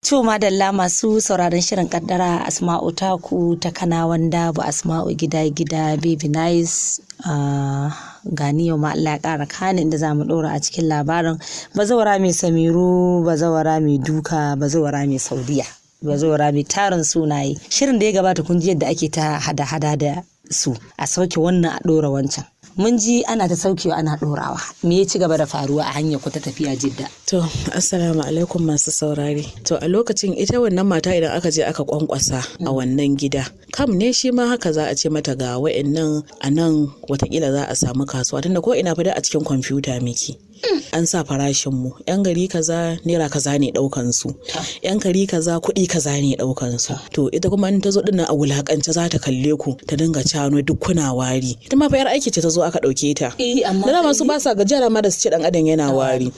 To madalla masu sauraron shirin kaddara, Asma'u taku ta Kanawan Dabu, Asma'u gida gida, Baby Nice, gani yau ma Allah ya ƙara kani inda za mu ɗora a cikin labarin bazawara mai samiru, bazawara mai duka, bazawara mai Saudiya, bazawara mai tarin sunaye. Shirin da ya gabata kun ji yadda ake ta hada-hada da su, a sauke wannan a ɗora wancan. Mun ji ana ta saukewa ana ɗorawa. Me ya ci gaba da faruwa a hanyar ku ta tafiya Jidda? To, assalamu alaikum masu saurare. To, a lokacin ita wannan mata idan aka je aka kwankwasa a wannan gida, kam ne shi ma haka za a ce mata ga wa'annan a nan, watakila za a samu kasuwa, tunda ko ina fa a cikin kwamfuta miki. An sa farashin mu, yan gari kaza naira kaza ne daukan su, yan gari kaza kuɗi kaza ne daukan su. To ita kuma in ta zo dinnan a wulakance za ta kalle ku, ta dinga cano duk kuna wari. Ita ma fa yar aiki ce ta zo aka dauke ta. Eh, amma Da dama su ba sa gajiya ma da su ce dan adam yana wari.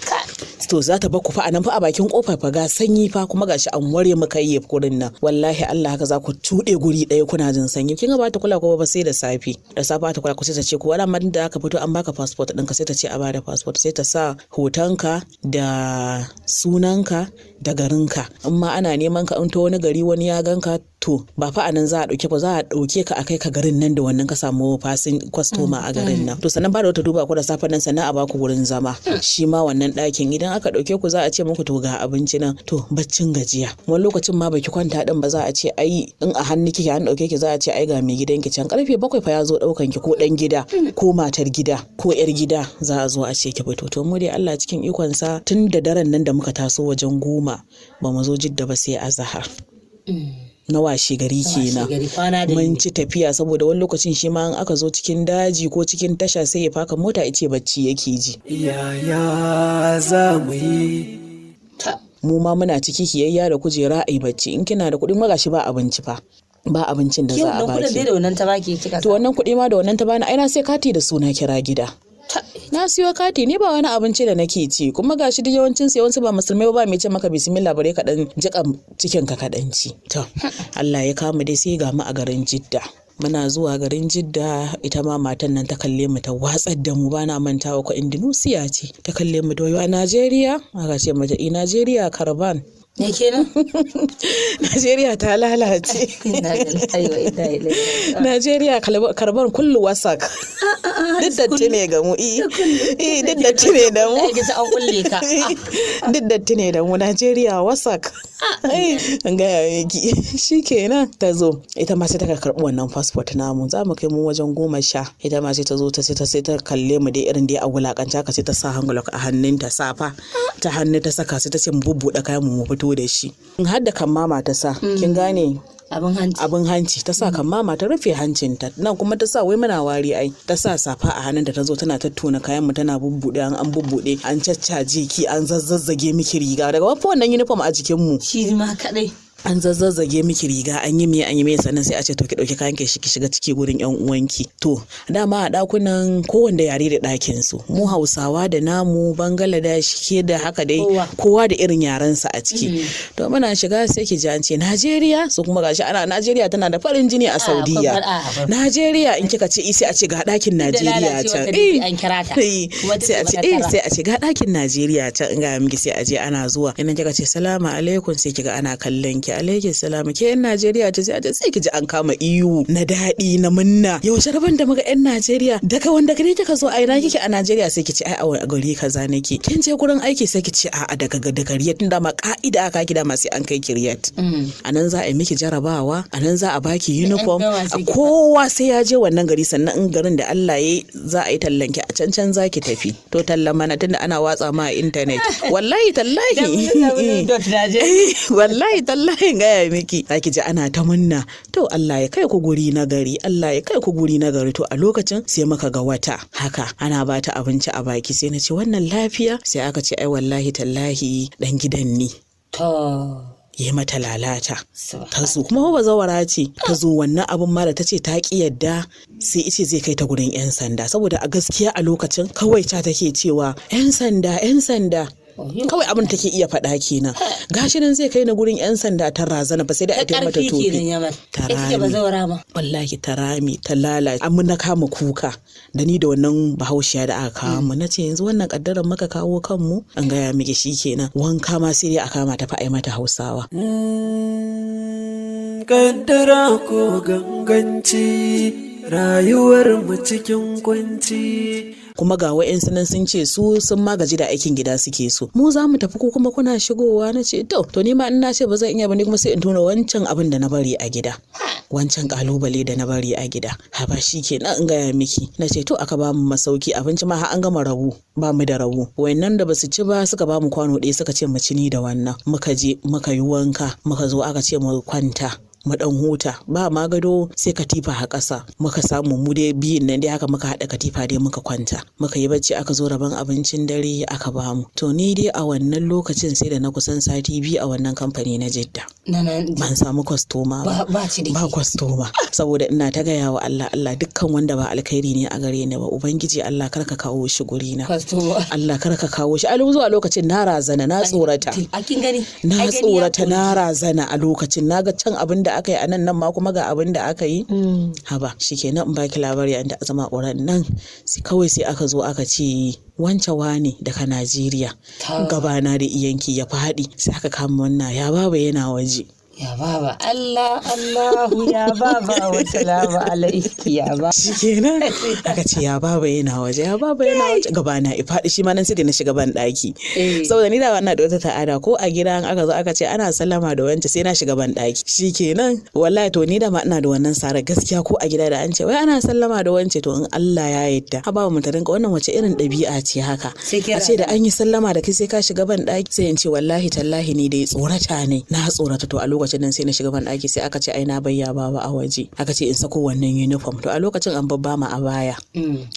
To za ta baku fa a nan fa a bakin kofar fa, ga sanyi fa, kuma gashi an ware muka yi gurin nan. Wallahi Allah haka za ku tuɗe guri ɗaya kuna jin sanyi. Kin ga ba ta kula ko ba sai da safe. Da safe ta kula ku, sai ta ce ko wala amma da aka fito an baka passport ɗinka, sai ta ce a bada passport, sai ta sa hotonka da sunanka da garinka. In ma ana neman ka, in ta wani gari wani ya ganka, to ba fa anan za a dauke ku, za a dauke ka a kai ka garin nan da wannan ka samu fasin kwastoma a garin nan. To sannan ba da wata duba ku da safen nan, sannan a baku wurin zama. Shi ma wannan ɗakin idan aka dauke ku za a ce muku to ga abinci nan. To baccin gajiya, wani lokacin ma baki kwanta din ba, za a ce ai in a hannu kike an dauke ki, za a ce ai ga mai gidanki can karfe 7 fa ya zo daukan ki, ko dan gida ko matar gida ko yar gida, za a zo a ce ki fito. To mu dai Allah cikin ikonsa, tun da daren nan da muka taso wajen 10 ba mu zo Jidda ba sai azahar na washe gari kenan. Mun ci tafiya, saboda wani lokacin shi ma in aka zo cikin daji ko cikin tasha sai ya faka mota ya ce bacci yake ji. Yaya za mu yi? Mu ma muna ciki kiyayya da kujera a yi bacci in kina da kuɗin magashi, ba abinci fa, ba abincin da za a wannan kuɗin baki. Da wannan ta baki kika To wannan kuɗi ma da wannan ta bani, ai na sai kati da suna kira gida. Na siyo kati ne, ba wani abinci da nake ci, kuma gashi duk yawancin su yawanci ba musulmai ba, mai ce maka bismillah bare ka dan jika cikin ka kaɗan ci. To Allah ya kama dai sai ga mu a garin Jidda. Muna zuwa garin Jidda, ita ma matan nan ta kalle mu ta watsar da mu. Bana mantawa ko Indonesia ce, ta kalle mu da a Najeriya, aka ce mata i Najeriya karban. Me kenan? Najeriya ta lalace. Inna lillahi wa inna ilaihi. Najeriya karban kullu wasak. Duk datti ne ga mu. Eh, duk datti ne da mu. Ai kisa an kulle ka. Duk datti ne da mu, Najeriya wasak. An gaya miki. Shikenan ta zo. Ita ma sai ta karɓi wannan passport namu. Za mu kai mu wajen 10. Ita ma sai ta zo ta sai ta kalle mu dai irin dai a wulakanta haka, sai ta sa hand glove a hannunta, safa ta hannu ta saka, sai ta ce mu bubbuɗe kayan mu, mu fito da shi. Har da kan mama ta sa. Kin gane? Abin hanci. Abin hanci ta sa, kan mama ta rufe hancinta nan kuma ta sa, wai muna wari ai. Ta sa safa a hannunta, ta zo tana tattona kayan mu, tana bubbude, an bubbude, an caccaje ki, an zazzage miki riga daga wannan uniform a jikin mu. Shi ma kadai. An zazzage miki riga, an yi me, an yi me, sannan sai a ce to ki dauki kayan ki ki shiga ciki gurin yan uwanki. To dama a dakunan kowanne yare da dakin su, mu Hausawa da namu, Bangladesh ke da haka dai. Kowa. Kowa da irin yaren sa a ciki. To muna shiga sai ki ji an ce Najeriya, su kuma gashi ana Najeriya tana da farin jini a Saudiya. Najeriya in kika ce sai a ce ga dakin Najeriya lalacewar can. ta dai sai an kira ta. Kuma ta Sai a ce ce mata tara. Sai a ce ga ɗakin Najeriya can, in ga miki sai a je ana zuwa. Idan kika ce salamu alaikum, sai kiga ana kallon ki, alaikum salamu, ke yan Najeriya ce? Sai a ce, sai ki ji an kama iyu na daɗi na munna, yaushe rabon da muga yan Najeriya, daga wanda gari kika zo, a ina kike a Najeriya? Sai ki ce ai a gari kaza nake. Kin je gurin aiki? Sai ki ce a'a, daga Riyadh, tunda ma ka'ida aka ki dama sai an kai ki Riyadh. A nan za a yi miki jarabawa, a nan za a baki uniform. Gama sai ki Kowa sai ya je wannan gari, sannan in garin da Allah ya za a yi tallan ki a can, can za ki tafi. To tallan mana, tunda ana watsa ma a intanet, wallahi tallahi. Wallahi tallahi gaya miki, za ki ji ana ta munna, to Allah ya kai ku guri na gari, Allah ya kai ku guri na gari. To a lokacin sai muka ga wata haka ana ba ta abinci a baki, sai na ce wannan lafiya? Sai aka ce ai wallahi tallahi dan gidan ne. To. Ya mata lalata. Ta zo kuma fa bazawara ce, ta zo wannan abun ma da ta ce ta ki yadda, sai ice zai kai ta gurin yan sanda, saboda a gaskiya a lokacin kawai ta take cewa yan sanda, yan sanda. Kawai abin take iya faɗa kenan. Gashi nan zai kai ni gurin yan sanda. Ta razana ba sai da Ta a taimata karfi tofi. Kenan Yamal. Ta Ita ce rame. bazawara ma. Wallahi ta rame, ta lalace. Amma na kama kuka da ni da wannan bahaushiya da aka kawo mu. Na ce yanzu wannan kaddaran muka kawo kanmu. An gaya miki shi kenan, wanka ma sai dai a kama ta fa ai mata Hausawa. Kaddara ko ganganci, rayuwar mu cikin kunci. Kuma ga wa'yansu nan sun ce su sun magaji da aikin gida, suke so mu za mu tafi, ko kuma kuna shigowa. Na ce to ni ma in na ce ba zan iya ba, ni kuma sai in tona wancan abin da na bari a gida, wancan kalubale da na bari a gida. Haba, shi kenan in gaya miki. Na ce to, aka ba mu masauki, abinci ma har an gama rabu, ba mu da rabu. Wayannan da basu ci ba suka ba mu kwano ɗaya, suka ce mu ci ni da wannan. Muka je muka yi wanka, muka zo aka ce mu kwanta mu dan huta. Ba ma gado, sai katifa a ƙasa muka samu mu dai biyun nan dai. Haka muka haɗa katifa dai muka kwanta, muka yi bacci. Aka zo rabon abincin dare aka bamu. To ni dai a wannan lokacin sai da na kusan sati 2 a wannan kamfani na Jidda Na nan ban samu kwastoma ba. Ba ciniki. Ba kwastoma, saboda ina ta gaya wa Allah, Allah, dukkan wanda ba alkhairi ne a gare ni ba, ubangiji Allah kar ka kawo shi guri na. Kwastoma. Allah kar ka kawo shi. A zuwa lokacin na razana, na tsorata. A kin gani. Na Ai, gani ya tsorata, kori. na razana a lokacin. Na ga can abin da aka yi a nan, nan ma kuma ga abin da aka yi. Haba, shikenan in baki labari an da zama ƙoran nan, sai kawai sai aka zo aka ce wance wane daga Najeriya. Gabana da iyanki ya faɗi. Sai aka kama wannan, ya baba yana waje. Ya baba, Allah Allahu, ya baba, wa salamu alaiki ya baba. Shikenan aka ce ya baba yana waje, ya baba yana waje. Gabana ya faɗi, shi ma nan sai da na shiga ban ɗaki, saboda ni da ina da wata ta'ada, ko a gida in aka zo aka ce ana sallama da wance, sai na shiga ban ɗaki. Shikenan wallahi, to ni da ma ina da wannan sara gaskiya, ko a gida da an ce wai ana sallama da wance, to in Allah ya yarda ha ba mu ta rinka wannan wace irin ɗabi'a ce haka, Sai kira a ce da an yi sallama da kai sai ka shiga ban ɗaki. Sai in ce wallahi tallahi ni dai tsorata ne, na tsorata. To a lokacin nan sai na shiga ban ɗaki, sai aka ce ai na bayya baba a waje. Aka ce in sako wannan uniform. To a lokacin an babba ma a baya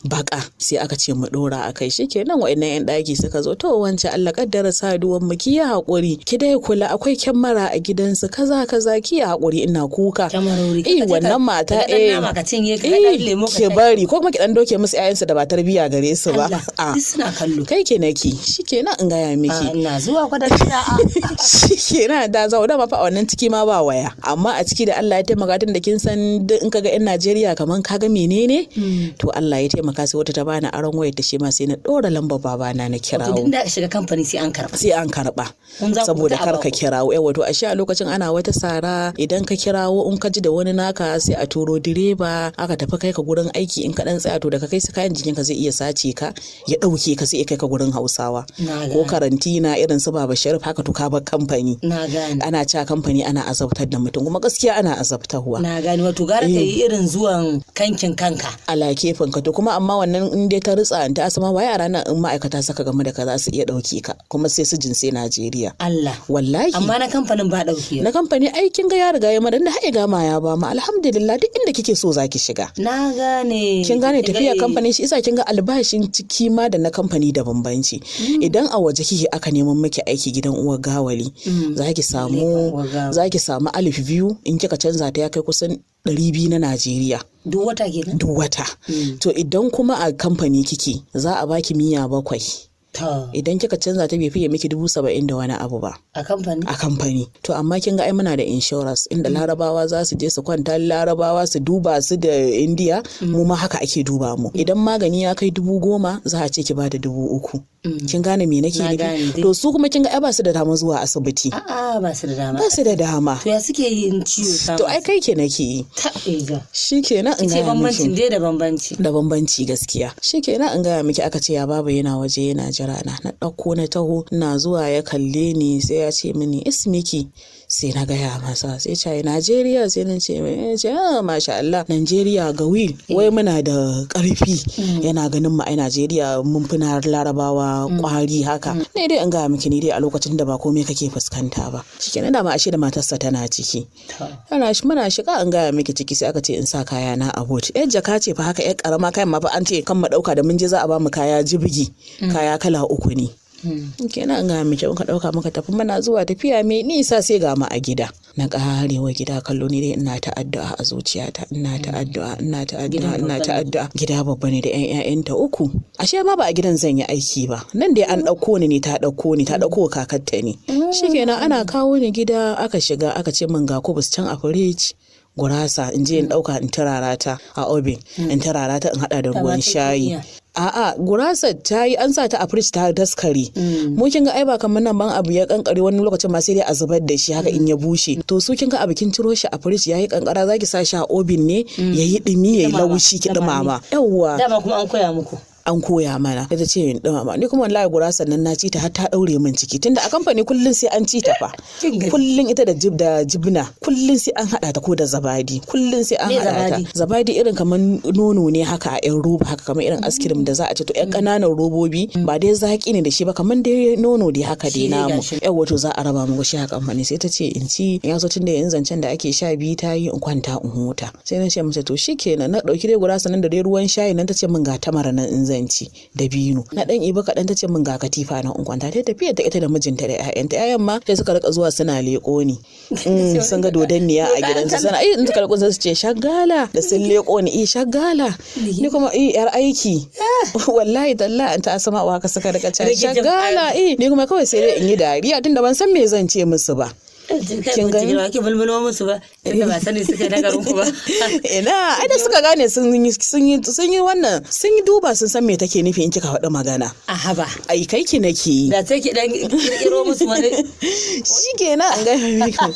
baka, sai aka ce mu dora a kai. Shikenan wa'annan yan ɗaki suka zo, to wance, Allah kaddara saduwan mu, ki yi hakuri, ki dai kula, akwai kyamara a gidansu, kaza kaza, ki yi hakuri. Ina kuka. Kyamarori. Eh, wannan mata, eh. Nama ka cinye, ka ga ɗan lemo ka Ke sha. bari ko kuma ki dan doke musu ƴaƴansu da ba tarbiyya gare su ba. Allah, A duk suna kallo. kai ke naki. Shikenan in gaya miki. Ah, ina zuwa kwada a'a. Shikenan da zawo dama fa a wannan ciki ma ba waya, amma a ciki da Allah ya taimaka, tun da kin san duk in kaga yan Najeriya kaman kaga menene, to Allah ya taimaka sai wata ta bani aron wayar ta, shi ma sai na dora lambar babana na Wato kirawo. duk da aka shiga kamfani sai an karba. Sai an karba. In za ku Saboda fita a kar ka baku. kirawo. Yawa, to ashe a lokacin ana wata sara, idan ka kirawo, in ka ji da wani naka, sai a turo direba aka tafi kai ka gurin aiki. In ka dan tsaya, to daga kai su kayan jikinka zai iya sace ka, ya dauke ka, sai ya kai ka gurin Hausawa Na ko gane. karantina irin su Baba Sharif haka, to ka bar kamfani. Na gane. Ana cewa kamfani ana azabtar da mutum, kuma gaskiya ana azabtarwa. Na gane, wato gara ka yi irin zuwan kankin kanka. Ala kefin ka. To kuma amma wannan in dai ta ritsa ta asama waye a ranar, in ma'aikata suka gamu da ka, za su iya ɗauke ka, kuma sai su jinse Najeriya. Allah. Wallahi. Amma na kamfanin ba ɗauke. Na kamfani aikin ga ya riga ya mana da har ya gama ya ba mu, alhamdulillah, duk inda kike so zaki shiga. Na gane. Kin gane? Kin ga, Tafiya eh, kamfani shi isa kin ga albashin ciki ma da na kamfani da bambanci. Idan a waje kike aka neman miki aiki gidan uwar gawali, zaki samu Uwar gawali. zaki samu 2,000, in kika canza ta ya kai kusan 200 na Najeriya. Duk wata kenan. Duk wata. To idan kuma a kamfani kike, za a baki 700. To Idan kika canza ta bai fiye miki 70,000 da wani abu ba. A kamfani. A kamfani. To amma kin ga ai muna da insurance, inda larabawa za su je su kwanta, larabawa su duba su da Indiya, mu ma haka ake duba mu. Idan magani ya kai 10,000, za a ce ki bada 3,000. Kin gane me nake Na gane nufi? dai. To su kuma kin ga ai ba su da dama zuwa asibiti. A'a, ba su da dama. Ba su da dama. To ya suke yi in ciwo To ai kai ke nake yi. Ta ega. Shikenan in Ce gaya bambancin miki. dai da bambanci. Da bambanci gaskiya. Shikenan in gaya miki, aka ce ya baba yana waje yana jira na. Na ɗauko na taho, ina zuwa ya kalle ni, sai ya ce mini ismiki, sai na gaya masa, sai ce Najeriya, sai na ce mai, ya ce ah masha Allah, Najeriya ga wil, wai muna da ƙarfi, yana ganin mu ai Najeriya mun fi na Larabawa kwari haka ne dai. In gaya miki, ni dai a lokacin da ba komai kake fuskanta ba. Shikenan, dama ashe da matarsa tana ciki. To. Ana shi muna shiga, an gaya miki ciki, sai aka ce in sa kaya na a boot. Yar jaka ce fa haka, yar karama, kayan ma fa an ce kan mu dauka, da mun je za a ba mu kaya jibigi, kaya kala uku ne. Kenan ga miki muka dauka muka tafi, muna zuwa tafiya mai nisa sai ga mu a gida. Na karewa gida kallo, ni dai ina ta addu'a a zuciyata, ina ta addu'a, ina ta addu'a, Gidan ina ta babba ne. Addu'a. Gida babba ne da yan ƴaƴanta uku. Ashe ma ba a gidan zan yi aiki ba, nan dai an ɗauko ni ne, ta ɗauko ni, ta ɗauko kakarta ne. Shikenan ana kawo ni gida, aka shiga aka ce min ga kubus can a firij, gurasa, in je in ɗauka in turara ta a oven, in turara ta in haɗa da ruwan kin shayi. iya. A'a, gurasa ta yi, an sa ta a fridge ta daskare. Mu kin ga ai ba kamar nan ban abu ya kankare wani lokacin ma sai dai a zubar da shi haka in ya bushe. To su kin ga abu kin ciro shi a fridge yayi kankara, zaki sa shi a oven ne yayi dumi, yayi Dumama, laushi, ki dumame. dumama. Yawwa. Dama kuma an koya muku. An koya mana. Ita ce in dumama. Ni kuma wallahi gurasan nan na ci ta har ta daure min ciki, tunda a kamfani kullun sai an ci ta fa. Kin gani. Kullun ita da jib da jibna, kullun sai an hada ta ko da zabadi, kullun sai an Me hada ta. zabadi? Zabadi irin kamar nono ne haka a yan roba haka, kamar irin askirim da za a ci, to yan kananan robobi, ba dai zaki ne da shi ba, kamar dai nono dai haka Shi dai ne namu. gashi. Yawwa, to za a raba mu shi a kamfani. Sai ta ce in ci ya zo, tunda yanzu zancen da ake 12 ta yi, in kwanta in huta. Sai na ce mata to shikenan. Na dauki dai gurasa nan da dai ruwan shayi nan, ta ce min ga tamara nan in zan ci, dabino na dan iba kaɗan, ta ce min ga katifa nan in kwanta. Ta tafiya ta ita da mijinta da 'ya'yanta. 'Ya'yan ma sai suka rika zuwa suna leƙo ni. Sun ga dodanniya a gidansu, suna ai in suka riko sai su ce shagala, da sun leƙo ni, eh shagala, ni kuma eh yar aiki, wallahi talla an ta asama haka suka rika cewa Rikicin shagala, eh ni kuma kawai sai dai in yi dariya tunda ban san me zan ce musu ba. Kin gani? gani? Ki bulbulo musu ba. Tunda ba sani suka yi na garin ku ba. Ina, ai da suka gane sun yi wannan, sun yi duba, sun san me take nufi in kika faɗi magana. A haba. Ai kai ki nake yi. Da sai ki dan kirkiro musu wani. Shikenan an gaya miki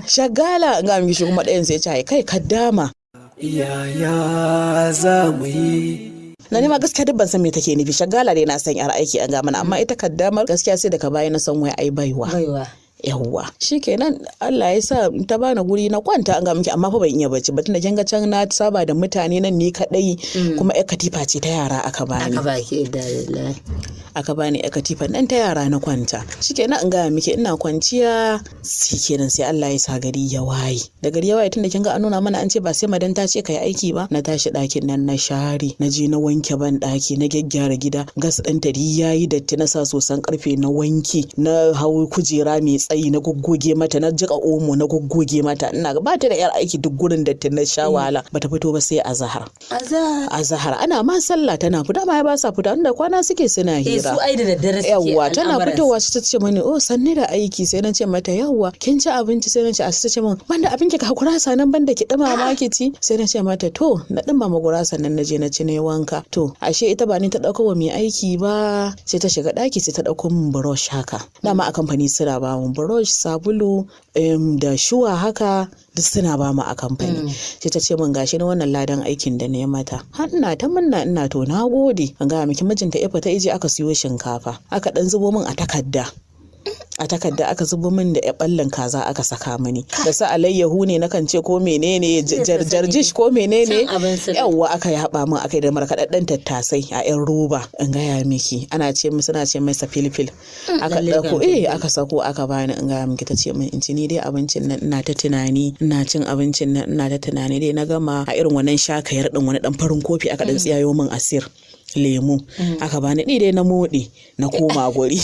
shagala, an gaya miki shi kuma ɗayan sai ya ce ai kai kaddama. Yaya za mu yi? Na nema gaskiya duk ban san me take nufi. Shagala dai na san yar aiki an ga mana, amma ita kaddamar gaskiya sai daga baya na san wai ai baiwa. Baiwa. Yawwa, shikenan Allah ya sa ta bani guri na kwanta, an ga miki, amma fa ban iya bacci ba, tunda kin ga can na saba da mutane, nan ni kadai, kuma yar katifa ce ta yara aka bani. Aka baki da lillahi. Aka bani yar katifa nan ta yara na kwanta. Shikenan an gaya miki ina kwanciya, shikenan sai Allah ya sa gari ya waye. Da gari ya waye, tunda kin ga an nuna mana an ce ba sai madan ta ce kai aiki ba, na tashi ɗakin nan na share, na je na wanke ban ɗaki, na gyaggyara gida, gas ɗin ta duk yayi datti, na sa sosan karfe na wanke, na hau kujera mai tsayi na goggoge mata, na jika omo na goggoge mata. Ina ga ba ta da yar aiki, duk gurin datti na sha wahala. Bata fito ba sai azahar. Azahar. Azahar ana ma sallah tana fita, ma ba sa fita inda kwana suke suna Eh, hira. su ai da daddare suke Yawwa, tana al'amuransu. fitowa sai ta ce mani, oh sanni da aiki. Sai na ce mata yawwa, kin ci abinci? Sai na ce a, sai ta ce min banda abinki ka gurasa nan, banda ki dumama ki ci. Sai na ce mata to, na dumama gurasa nan, na je na ci, na yi wanka. To ashe ita ba ni ta dauko wa mai aiki ba, sai ta shiga daki sai ta dauko min brush haka. Dama a kamfani suna ba mu brush, sabulu, da shuwa haka, duk suna ba mu a kamfani. Sai ta ce min gashi na wannan ladan aikin da na yi mata. Har ina ta munna, ina to na gode. An gaya miki mijinta ya fita ije aka siyo shinkafa, aka dan zubo min a takarda. A takarda aka zubo min da ɓallin kaza aka saka mini da su alayyahu ne nakan ce ko menene, jarjish ko menene. Cin abin su ne. Yawwa, aka yaba min aka yi da markaɗaɗɗen tattasai a yan roba. In gaya miki ana ce min, suna ce masa filfil, aka Lalle ɗauko kam. Eh, aka sako aka bani. In gaya miki ta ce min in ci, ni dai abincin nan ina ta tunani, ina cin abincin nan ina ta tunani. Dai na gama, a irin wannan shakayar din wani dan farin kofi aka dan tsiyayo min asir lemu aka bani, ni dai na moɗe, na koma guri,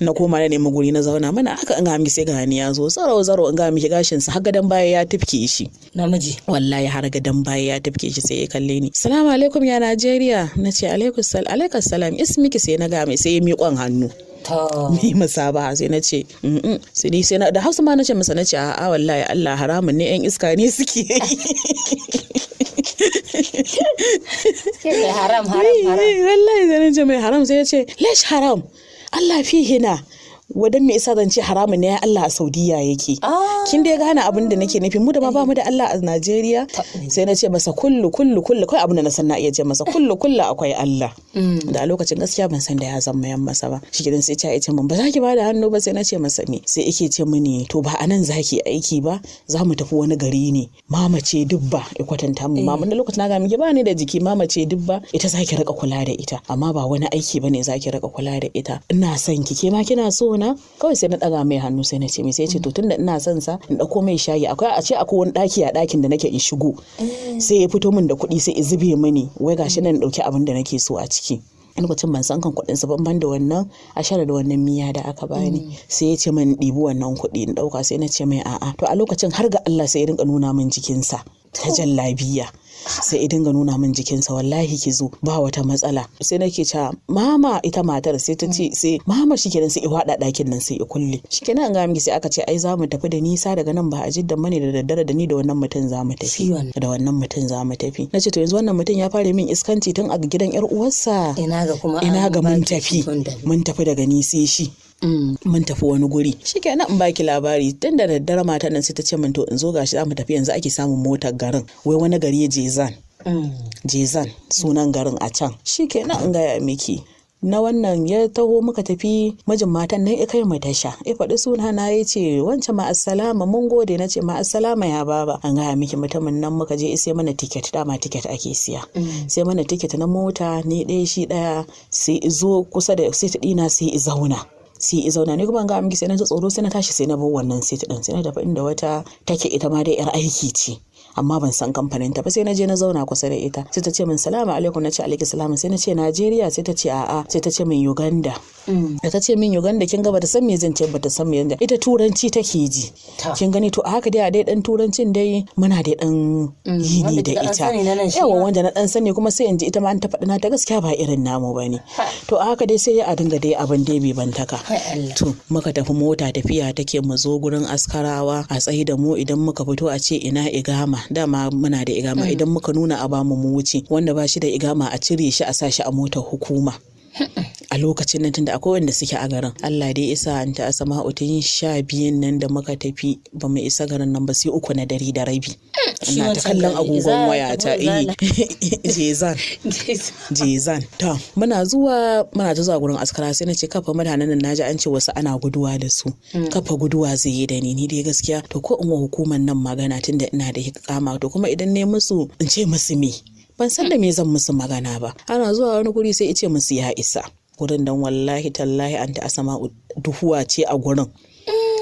na koma na nemi guri na zauna. Mana haka, in ga miki sai ga ni ya zo zaro zaro. In ga miki gashin sa har gadon baya ya tufke shi. Namiji. Wallahi har gadon baya ya tafke shi. Sai ya kalle ni, salamu alaikum, ya Najeriya? Na ce alaikum salam, alaikum salam, ismiki? Sai na ga mai, sai ya miƙon hannu. To. Ni musabaha. Sai na ce "Mm-mm." Sai ni sai na da Hausa ma na ce masa, na ce a'a wallahi Allah haramun ne, yan iska ne suke yi. Ke kai haram haram haram. Wallahi sai na ce mai haram, sai ya ce lesh haram, Allah fihi na wadan me isa zan ce haramun ne, ya Allah a Saudiya yake. Ah. Kin dai gane abin da nake nufi, mu da ma bamu da Allah a Najeriya. Sai na ce masa kullu kullu kullu, kai abin da na san na iya ce masa kullu kullu akwai Allah. Da a lokacin gaskiya ban san da ya zama yan masa ba. Shi gidan sai ya ce min ba za ki bada hannu ba. Sai na ce masa me? Sai yake ce mini to ba anan zaki aiki ba, za mu tafi wani gari ne, mama ce dubba ya kwatanta mu mama. Da lokacin na ga miki ba ni da jiki, mama ce dubba, ita zaki rika kula da ita, amma ba wani aiki bane, zaki rika kula da ita. Ina son ki, ke ma kina so na? Kawai sai na daga mai hannu, sai na ce mai, sai ya ce to tunda ina son sa in dauko mai shayi, akwai a ce akwai wani daki a dakin da nake in shigo. Sai ya fito min da kuɗi, sai ya zube mini, wai gashi nan in dauki abin da nake so a ciki. Lokacin ban san kan kuɗin sa ban da wannan ashara da wannan miya da aka bani. Sai ya ce min ɗibi wannan kuɗi in ɗauka, sai na ce mai a'a. To a lokacin har ga Allah sai ya rinka nuna min jikinsa ta jallabiya, sai ya dinga nuna min jikinsa, wallahi ki zo ba wata matsala. Sai nake cewa mama, ita matar sai ta ce sai mama, shikenan sai i hwada ɗakin nan sai i kulle. Shikenan an ga miki sai aka ce ai za mu tafi da nisa daga nan ba a Jidda bane, da daddare da ni da wannan mutum za mu tafi, da wannan mutum za mu tafi. Na ce to yanzu wannan mutum ya fara min iskanci tun a gidan yar uwarsa, ina ga kuma ina ga mun tafi, mun tafi daga ni sai shi, mun tafi wani guri. Shikenan in baki labari, tun da daddare matan nan sai ta ce min to in zo gashi za mu tafi, yanzu ake samun motar garin, wai wani gari Jezan, Jezan sunan garin a can. Shikenan in gaya miki na wannan ya taho muka tafi, mijin matan nan ya kai mu tasha, ya faɗi suna na, ya ce wancan ma assalama, mun gode. Na ce ma assalama ya baba. An gaya miki mutumin nan muka je sai mana tiket, dama tiket ake siya, sai mana tiket na mota, ni ɗaya shi ɗaya. Sai zo kusa da sai ta ɗina sai i zauna, sai i zauna. Ni kuma ga miki sai na ji tsoro, sai na tashi sai na bar wannan sai ta ɗin, sai na tafi inda wata take, ita ma dai yar aiki ce amma ban san kamfanin ta ba. Sai na je na zauna kusa da ita, sai ta ce min salamu alaikum. Na ce alaikum salam. Sai na ce Najeriya? Sai ta ce a'a. Sai ta ce min Uganda. Da ta ce min Uganda, kin ga bata san me zan ce, bata san me zan, ita turanci take ji, kin gani. To a haka dai a dai dan turancin dai muna dai dan yini da ita, yawa wanda na dan sani kuma sai in ji ita ma an ta faɗi na ta gaskiya ba irin namu bane. To a haka dai sai a dinga dai abin dai bai bantaka. To muka tafi, mota tafiya take, mu zo gurin askarawa a tsayi da mu, idan muka fito a ce ina igama, dama muna da igama, idan muka nuna a bamu mu wuce, wanda ba shi da igama a cire shi a sa shi a motar hukuma. A lokacin nan tunda akwai wanda suke a garin, Allah dai isa an ta asma'u tun 12 nan da muka tafi ba mu isa garin nan ba sai 3 na dare da rabi. Ina ta kallon agogon waya ta Jezan, Jezan. To muna zuwa, muna ta zuwa gurin askara, sai na ce kafa mutanen nan naji an ce wasu ana guduwa da su, kafa guduwa zai yi da ni, ni dai gaskiya to ko in wa hukumar nan magana tunda ina da hikama, to kuma idan ne musu in ce musu me, ban san da me zan musu magana ba. Ana zuwa wani guri sai ice musu ya isa gurin, dan wallahi tallahi an ta asama duhuwa ce a gurin.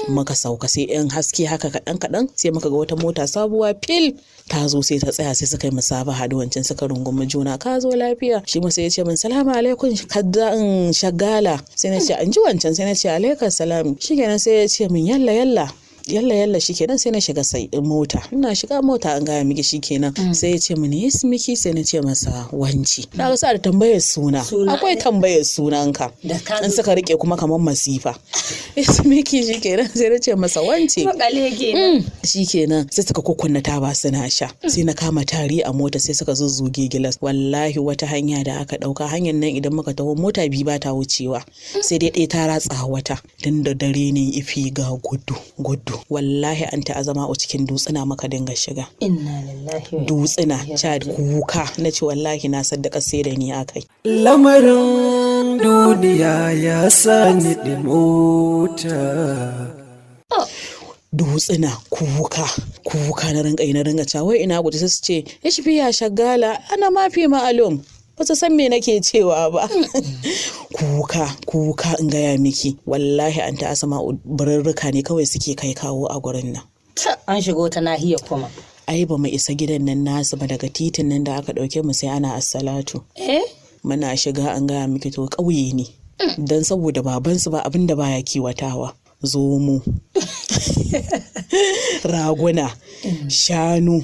Muka sauka sai yan haske haka kaɗan kaɗan, sai muka ga wata mota sabuwa fil ta zo, sai ta tsaya, sai suka yi musabaha da wancan, suka rungumi juna, ka zo lafiya. Shi ma sai ya ce min salamu alaikum kaddan shagala, sai na ce an ji wancan, sai na ce alaikum salam. Shikenan sai ya ce min yalla yalla yalla yalla. Shikenan sai na shiga sai mota, ina shiga mota an gaya miki shikenan sai ya ce mini ismiki, sai na ce masa wanci. Na ga sa da tambayar suna, akwai tambayar sunanka in suka rike kuma kamar masifa, ismiki. Shikenan sai na ce masa wanci. Shikenan sai suka kukkunna taba suna sha, sai na kama tari a mota, sai suka zuzzuge gilas. Wallahi wata hanya da aka dauka, hanyar nan idan muka taho mota biyu ba ta wucewa, sai dai ɗaya ta ratsa wata, tun da dare ne ifi ga gudu gudu. Wallahi an ta azama a cikin dutsuna maka dinga shiga. Inna lillahi. Dutsuna cha kuka na ce wallahi na saddaka sai da ni akai. Lamarin duniya ya sani mota. Dutsuna kuka kuka na rinka yi, na rinka cewa wai ina gudu, sai su ce ya shi fiya shagala ana mafi ma'alum, ba su san me nake cewa ba. Kuka kuka in gaya miki wallahi an ta asama birarruka ne kawai suke kai kawo a gurin nan. An shigo ta nahiya kuma. Ai ba mu isa gidan nan nasu ba, daga titin nan da aka dauke mu sai ana assalatu. Muna shiga an gaya miki to ƙauye ne. Dan saboda babansu ba abin da baya kiwatawa. Zomo, raguna, shanu,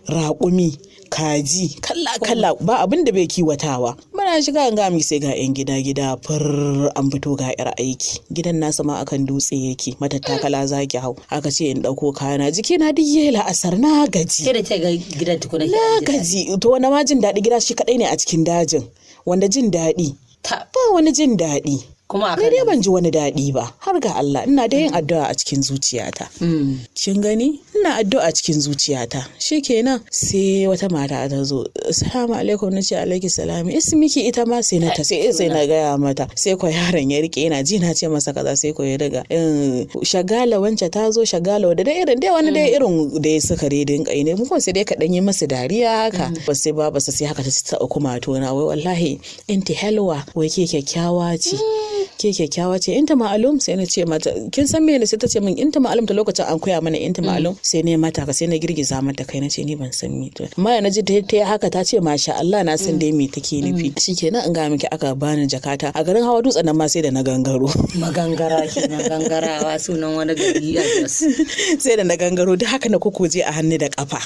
raƙumi, kaji kala-kala, ba abin da bai kiwatawa. Muna shiga an gami sai ga 'yan gida-gida fur an fito ga 'yar aiki. Gidan nasa ma akan dutse yake, matattakala zaki hau. Aka ce in ɗauko kayana, jiki na duk yayi la'asar, na gaji. Sai da ta ga gidan tukuna. Na gaji. To wani ma jin daɗi, gida shi kaɗai ne a cikin dajin. Wanda jin daɗi. Ba wani jin daɗi. Kuma ni dai ban ji wani daɗi ba har ga Allah, ina da yin addu'a a cikin zuciyata. Kin gani, ina addu'a a cikin zuciyata. Shikenan sai wata mata ta zo, assalamu alaikum. Na ce alaiki salami, ismiki. Ita ma sai na ta sai na gaya mata, sai ko yaron ya rike yana ji na ce masa kaza, sai ko ya riga shagala wance ta zo shagala da dai irin dai wani dai irin da ya suka redin kai ne mu, sai dai ka dan yi masa dariya haka. Ba sai ba sai haka ta ta kuma to na wai wallahi inti helwa, wai ke kyakkyawa ce. Ke kyakkyawa ce, inta ma'alum. Sai na ce mata, kin san me ne? Sai ta ce min inta ma'alum. Ta lokacin an koya mana inta ma'alum. Sai ne mata ka, sai na girgiza mata kai, na ce ni ban san me to. Amma na ji ta yi haka, ta ce masha Allah, na san dai me take nufi. Shikenan, in ga miki, aka bani jakata. A garin hawa dutsen nan ma sai da na gangaro. Magangara kenan, gangarawa sunan wani gari a Jos. Sai da na gangaro duk haka, na kukuje a hannu da kafa,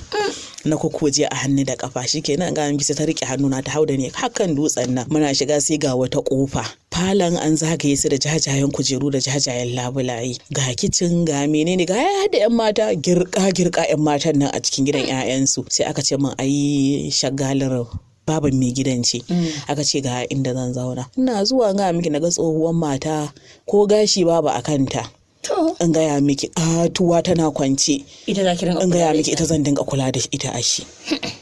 na kukuje a hannu da kafa. Shikenan, ga miki, sai ta rike hannuna ta hauda ne hakan dutsen nan. Muna shiga sai ga wata kofa, falon an zagaye su da jajayen kujeru da jajayen labulaye, ga kicin, ga menene, ga ya da yan mata girka girka, yan matan nan a cikin gidan 'ya'yansu. Sai aka ce min ai shagalar baban mai gidan ce. Aka ce ga inda zan zauna. Ina zuwa, ga miki, na ga tsohuwar mata ko gashi babu a kanta. To. In gaya miki, katuwa tana kwance. Ita za ki rinka In kula gaya da miki, ita zan dinga kula da ita, ashi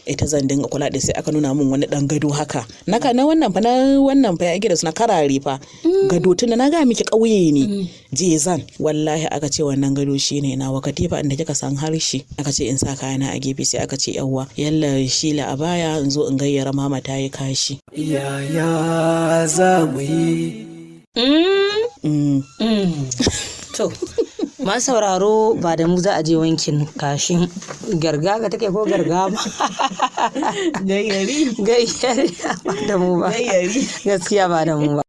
ita zan dinga kula da. Sai aka nuna min wani dan gado haka naka na wannan fa, na wannan fa ya gida suna karare fa gado, tunda na gaya miki ƙauye ne jezan. Wallahi aka ce wannan gado shine nawa, katifa inda kika san harshe. Aka ce in sa kayana a gefe. Sai aka ce yawwa, yalla shila a baya, in zo in gayyara mama ta yi kashi. Yaya za mu yi? To, ma sauraro, ba da mu za a je wankin kashin gargaga take ko gargama. Gayyari. Gayyari, ba da mu ba. Gayyari. Gaskiya ba da mu ba.